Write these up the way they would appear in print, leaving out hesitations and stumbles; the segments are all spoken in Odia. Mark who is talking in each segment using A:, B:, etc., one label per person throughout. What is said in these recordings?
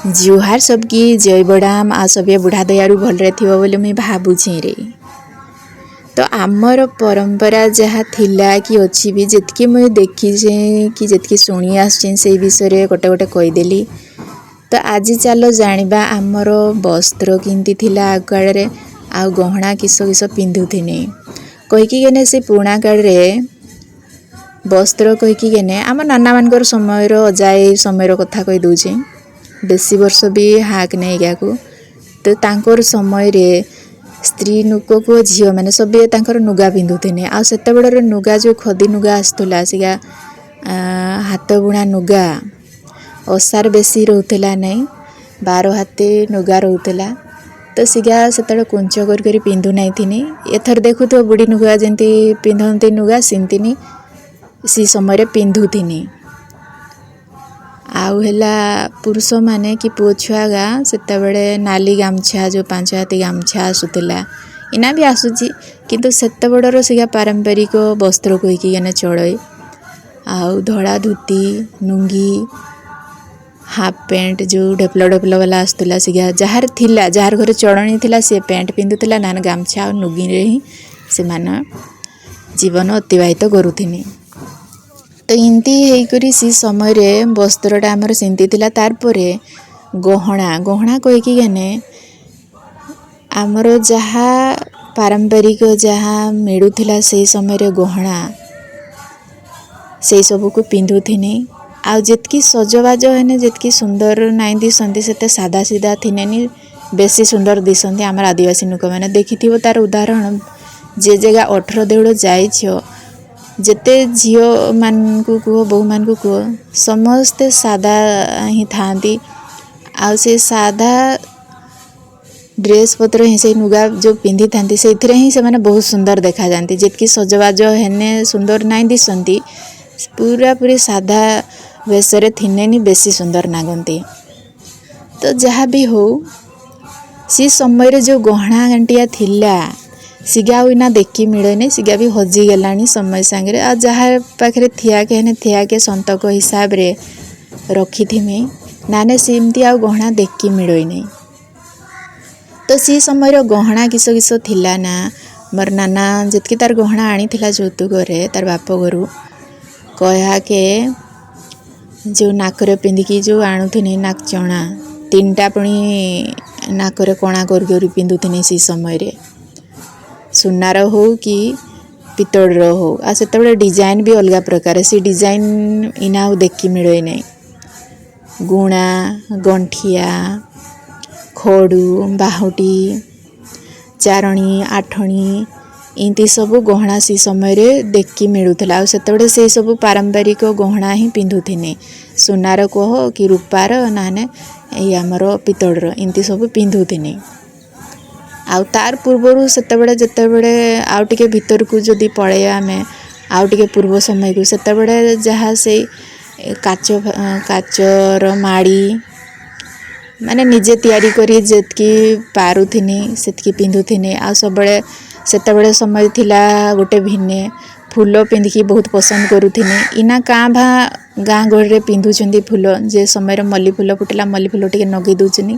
A: ଜୁହାର ସବକି, ଜୟ ବଡ଼ାମ। ଆଉ ସଭିଏ ବୁଢ଼ା ଦୟାରୁ ଭଲରେ ଥିବ ବୋଲି ମୁଇଁ ଭାବୁଛେଁ ରେ। ତ ଆମର ପରମ୍ପରା ଯାହା ଥିଲା କି ଅଛି ବି, ଯେତିକି ମୁଇଁ ଦେଖିଛେଁ କି ଯେତିକି ଶୁଣି ଆସୁଛେଁ, ସେଇ ବିଷୟରେ ଗୋଟେ ଗୋଟେ କହିଦେଲି। ତ ଆଜି ଚାଲ ଜାଣିବା ଆମର ବସ୍ତ୍ର କେମିତି ଥିଲା ଆଗକାଳରେ ଆଉ ଗହଣା କିସ କିସ ପିନ୍ଧୁଥିନେ କହିକି ଗେନେ। ସେ ପୁରୁଣା କାଳରେ ବସ୍ତ୍ର କହିକି ଗେନେ ଆମ ନାନାମାନଙ୍କର ସମୟର, ଅଜାଏ ସମୟର କଥା କହିଦେଉଛେଁ। ବେଶୀ ବର୍ଷ ବି ହାକ୍ ନାଇଁ ଏଗାକୁ। ତ ତାଙ୍କର ସମୟରେ ସ୍ତ୍ରୀ ଲୋକକୁ ଝିଅମାନେ ସଭିଏ ତାଙ୍କର ନୁଗା ପିନ୍ଧୁଥିନେ। ଆଉ ସେତେବେଳର ନୁଗା ଯେଉଁ ଖଦି ନୁଗା ଆସୁଥିଲା, ସେଗା ହାତ ବୁଣା ନୁଗା, ଅସାର ବେଶୀ ରହୁଥିଲା ନାଇଁ, 12 ହାତେ ନୁଗା ରହୁଥିଲା। ତ ସିଗା ସେତେବେଳେ କୁଞ୍ଚ କରି କରି ପିନ୍ଧୁ ନାଇଁଥିନି। ଏଥର ଦେଖୁଥିବ ବୁଢ଼ୀ ନୁଗା ଯେମିତି ପିନ୍ଧନ୍ତି ନୁଗା, ସେମିତିନି ସେ ସମୟରେ ପିନ୍ଧୁଥିନି। ଆଉ ହେଲା ପୁରୁଷମାନେ କି ପୁଅ ଛୁଆ ଗା ସେତେବେଳେ ନାଲି ଗାମୁଛା, ଯେଉଁ 5 ହାତୀ ଗାମୁଛା ଆସୁଥିଲା, ଇନା ବି ଆସୁଛି, କିନ୍ତୁ ସେତେବେଳର ସିଗା ପାରମ୍ପରିକ ବସ୍ତ୍ର କହିକି କେନେ ଚଳେ। ଆଉ ଧଳା ଧୋତି, ନୁଙ୍ଗି, ହାଫ୍ ପ୍ୟାଣ୍ଟ ଯେଉଁ ଢେପଲ ଢେପଲ ବାଲା ଆସୁଥିଲା, ସିଗା ଯାହାର ଥିଲା, ଯାହାର ଘରେ ଚଳଣି ଥିଲା, ସିଏ ପ୍ୟାଣ୍ଟ ପିନ୍ଧୁଥିଲା, ନହେଲେ ଗାମୁଛା ଆଉ ନୁଗିରେ ହିଁ ସେମାନେ ଜୀବନ ଅତିବାହିତ କରୁଥିନି। ତ ଏମିତି ହେଇକରି ସେ ସମୟରେ ବସ୍ତ୍ରଟା ଆମର ସେମିତି ଥିଲା। ତାର୍ ପରେ ଗହଣା, ଗହଣା କହିକି ଗେନେ ଆମର ଯାହା ପାରମ୍ପରିକ ଯାହା ମିଳୁଥିଲା ସେଇ ସମୟରେ ଗହଣା, ସେଇ ସବୁକୁ ପିନ୍ଧୁଥିନି। ଆଉ ଯେତିକି ସଜବାଜ ହେନେ ଯେତିକି ସୁନ୍ଦର ନାଇଁ ଦିଶନ୍ତି, ସେତେ ସାଦା ସିଧା ଥିନେନି ବେଶୀ ସୁନ୍ଦର ଦିଶନ୍ତି ଆମର ଆଦିବାସୀ ଲୋକମାନେ। ଦେଖିଥିବ ତାର ଉଦାହରଣ, ଯେ ଜାଗା 18 ଦେଉଳ ଯାଇଛ, ଯେତେ ଝିଅମାନଙ୍କୁ କୁହ, ବୋହୂମାନଙ୍କୁ କୁହ, ସମସ୍ତେ ସାଦା ହିଁ ଥାଆନ୍ତି। ଆଉ ସେ ସାଧା ଡ୍ରେସ୍ ପତ୍ର ହିଁ, ସେଇ ନୁଗା ଯେଉଁ ପିନ୍ଧିଥାନ୍ତି, ସେଇଥିରେ ହିଁ ସେମାନେ ବହୁତ ସୁନ୍ଦର ଦେଖାଯାଆନ୍ତି। ଯେତିକି ସଜବାଜ ହେନେ ସୁନ୍ଦର ନାଇଁ ଦିଶନ୍ତି, ପୁରାପୁରି ସାଧା ବେଶରେ ଥିନେନି ବେଶୀ ସୁନ୍ଦର ନାଗନ୍ତି। ତ ଯାହା ବି ହଉ, ସେ ସମୟରେ ଯେଉଁ ଗହଣା ଗାଣ୍ଠିଆ ଥିଲା, ସିଗା ଆଉ ଇନା ଦେଖି ମିଳେନି। ସିଗା ବି ହଜିଗଲାଣି ସମୟ ସାଙ୍ଗରେ। ଆଉ ଯାହା ପାଖରେ ଥିଆକେ ହେନେ ଥିଆକେ ସନ୍ତକ ହିସାବରେ ରଖିଥିମି, ନାନେ ସେମିତି ଆଉ ଗହଣା ଦେଖି ମିଳେନି। ତ ସେ ସମୟର ଗହଣା କିସ କିସ ଥିଲା ନା, ମୋର ନାନା ଯେତିକି ତାର ଗହଣା ଆଣିଥିଲା ଯୌତୁକରେ ତାର ବାପ ଘରୁ, କହିହାକେ ଯେଉଁ ନାକରେ ପିନ୍ଧିକି ଯେଉଁ ଆଣୁଥିନି ନାକଚଣା ତିନିଟା, ପୁଣି ନାକରେ କଣା କରି କରି ପିନ୍ଧୁଥିନି ସେଇ ସମୟରେ, ସୁନାର ହଉ କି ପିତ୍ତଳର ହଉ। ଆଉ ସେତେବେଳେ ଡିଜାଇନ୍ ବି ଅଲଗା ପ୍ରକାର, ସେ ଡିଜାଇନ୍ ଇନା ଆଉ ଦେଖି ମିଳେ ନାହିଁ। ଗୁଣା, ଗଣ୍ଠିଆ, ଖଡ଼ୁ, ବାହୁଟି, ଚାରଣୀ, ଆଠଣୀ, ଏମିତି ସବୁ ଗହଣା ସେ ସମୟରେ ଦେଖି ମିଳୁଥିଲା। ଆଉ ସେତେବେଳେ ସେଇ ସବୁ ପାରମ୍ପରିକ ଗହଣା ହିଁ ପିନ୍ଧୁଥିନେ, ସୁନାର କୁହ କି ରୂପାର, ନହେଲେ ଏଇ ଆମର ପିତ୍ତଳର, ଏମିତି ସବୁ ପିନ୍ଧୁଥିନେ। ଆଉ ତାର ପୂର୍ବରୁ ସେତେବେଳେ ଯେତେବେଳେ ଆଉ ଟିକେ ଭିତରକୁ ଯଦି ପଳେଇବା ଆମେ, ଆଉ ଟିକେ ପୂର୍ବ ସମୟକୁ, ସେତେବେଳେ ଯାହା ସେଇ କାଚ, କାଚର ମାଡ଼ି, ମାନେ ନିଜେ ତିଆରି କରି ଯେତିକି ପାରୁଥିନି ସେତିକି ପିନ୍ଧୁଥିନି। ଆଉ ସବୁବେଳେ ସେତେବେଳେ ସମୟ ଥିଲା ଗୋଟେ ଭିନ୍ନେ, ଫୁଲ ପିନ୍ଧିକି ବହୁତ ପସନ୍ଦ କରୁଥିନି। ଇନା କାଁ ଭାଁ ଗାଁ ଗହଳିରେ ପିନ୍ଧୁଛନ୍ତି ଫୁଲ। ଯେ ସମୟରେ ମଲ୍ଲି ଫୁଲ ଫୁଟିଲା, ମଲ୍ଲି ଫୁଲ ଟିକେ ନଗେଇ ଦେଉଛନ୍ତି,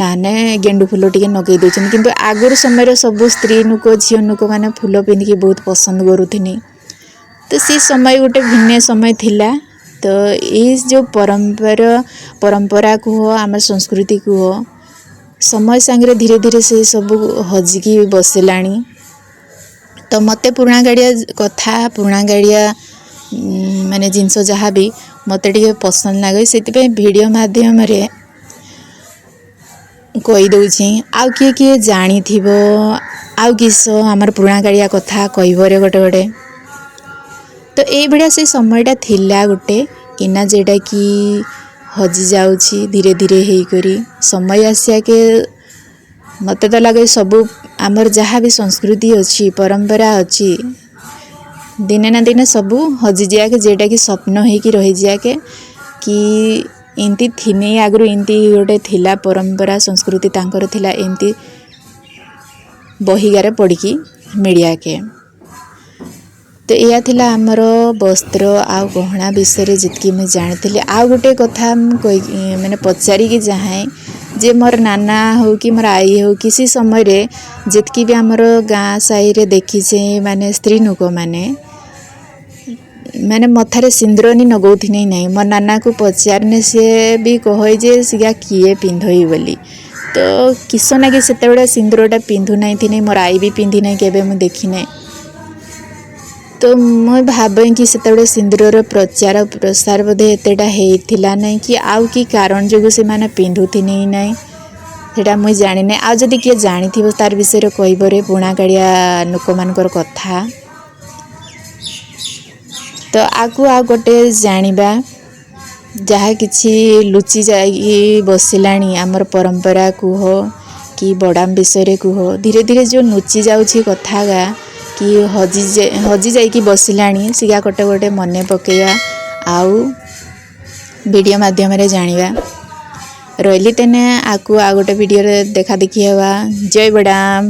A: ନାନେ ଗେଣ୍ଡୁ ଫୁଲ ଟିକେ ନଗେଇ ଦେଉଛନ୍ତି। କିନ୍ତୁ ଆଗରୁ ସମୟରେ ସବୁ ସ୍ତ୍ରୀ ଲୋକ, ଝିଅ ଲୋକମାନେ ଫୁଲ ପିନ୍ଧିକି ବହୁତ ପସନ୍ଦ କରୁଥିନି। ତ ସେ ସମୟ ଗୋଟେ ଭିନ୍ନ ସମୟ ଥିଲା। ତ ଏଇ ଯେଉଁ ପରମ୍ପରା, ପରମ୍ପରା କୁହ, ଆମର ସଂସ୍କୃତି କୁହ, ସମୟ ସାଙ୍ଗରେ ଧୀରେ ଧୀରେ ସେ ସବୁ ହଜିକି ବସିଲାଣି। ତ ମୋତେ ପୁରୁଣା ଗାଡ଼ିଆ କଥା, ପୁରୁଣା ଗାଡ଼ିଆ ମାନେ ଜିନିଷ ଯାହା ବି ମୋତେ ଟିକେ ପସନ୍ଦ ଲାଗେ, ସେଥିପାଇଁ ଭିଡ଼ିଓ ମାଧ୍ୟମରେ କହିଦେଉଛି। ଆଉ କିଏ କିଏ ଜାଣିଥିବ ଆଉ କିସ ଆମର ପୁରୁଣା କାଳିଆ କଥା କହିବରେ ଗୋଟେ ଗୋଟେ। ତ ଏଇଭଳିଆ ସେ ସମୟଟା ଥିଲା ଗୋଟେ ଇନା, ଯେଉଁଟାକି ହଜି ଯାଉଛି ଧୀରେ ଧୀରେ ହେଇକରି। ସମୟ ଆସିଆକେ ମୋତେ ତ ଲାଗେ ସବୁ ଆମର ଯାହା ବି ସଂସ୍କୃତି ଅଛି, ପରମ୍ପରା ଅଛି, ଦିନେ ନା ଦିନେ ସବୁ ହଜିଯିଆକେ, ଯେଉଁଟାକି ସ୍ୱପ୍ନ ହେଇକି ରହିଯିଆକେ କି ଏମିତି ଥିନେ ଆଗରୁ, ଏମିତି ଗୋଟେ ଥିଲା ପରମ୍ପରା ସଂସ୍କୃତି ତାଙ୍କର ଥିଲା, ଏମିତି ବହିଗାରେ ପଢ଼ିକି ମିଳିଆକେ। ତ ଏଇଆ ଥିଲା ଆମର ବସ୍ତ୍ର ଆଉ ଗହଣା ବିଷୟରେ ଯେତିକି ମୁଁ ଜାଣିଥିଲି। ଆଉ ଗୋଟେ କଥା ମୁଁ କହି, ମାନେ ପଚାରିକି ଚାହେଁ ଯେ ମୋର ନାନା ହଉ କି ମୋର ଆଈ ହଉ କି, ସେ ସମୟରେ ଯେତିକି ବି ଆମର ଗାଁ ସାହିରେ ଦେଖିଛେ, ମାନେ ସ୍ତ୍ରୀ ଲୋକମାନେ ମାନେ ମଥାରେ ସିନ୍ଦୁର ନି ନଗଉଥିନେ ନାଇଁ। ମୋ ନାନାକୁ ପଚାରିନେ ସିଏ ବି କହେ ଯେ ସିଗା କିଏ ପିନ୍ଧଇ ବୋଲି। ତ କିସ ନାଗି ସେତେବେଳେ ସିନ୍ଦୁରଟା ପିନ୍ଧୁ ନାଇଁ ଥିନେ, ମୋର ଆଈ ବି ପିନ୍ଧି ନାଇଁ, କେବେ ମୁଁ ଦେଖିନାହିଁ। ତ ମୁଁ ଭାବେ କି ସେତେବେଳେ ସିନ୍ଦୁରର ପ୍ରଚାର ପ୍ରସାର ବୋଧେ ଏତେଟା ହେଇଥିଲା ନାଇଁ କି ଆଉ କି କାରଣ ଯୋଗୁଁ ସେମାନେ ପିନ୍ଧୁଥିନେ ନାଇଁ, ସେଇଟା ମୁଇଁ ଜାଣିନି। ଆଉ ଯଦି କିଏ ଜାଣିଥିବ ତାର ବିଷୟରେ କହିବରେ, ପୁରୁଣା କାଳିଆ ଲୋକମାନଙ୍କର କଥା। ତ ଆକୁ ଆଉ ଗୋଟେ ଜାଣିବା, ଯାହା କିଛି ଲୁଚି ଯାଇକି ବସିଲାଣି ଆମର ପରମ୍ପରା କୁହ କି ବଡ଼ାମ ବିଷୟରେ କୁହ, ଧୀରେ ଧୀରେ ଯେଉଁ ଲୁଚି ଯାଉଛି କଥା ଗା କି ହଜି ହଜି ଯାଇକି ବସିଲାଣି, ସିଗା ଗୋଟେ ଗୋଟେ ମନେ ପକେଇବା ଆଉ ଭିଡ଼ିଓ ମାଧ୍ୟମରେ ଜାଣିବା। ରହିଲି ତେନେ, ଆକୁ ଆଉ ଗୋଟେ ଭିଡ଼ିଓରେ ଦେଖା ଦେଖି ହେବା। ଜୟ ବଡ଼ାମ।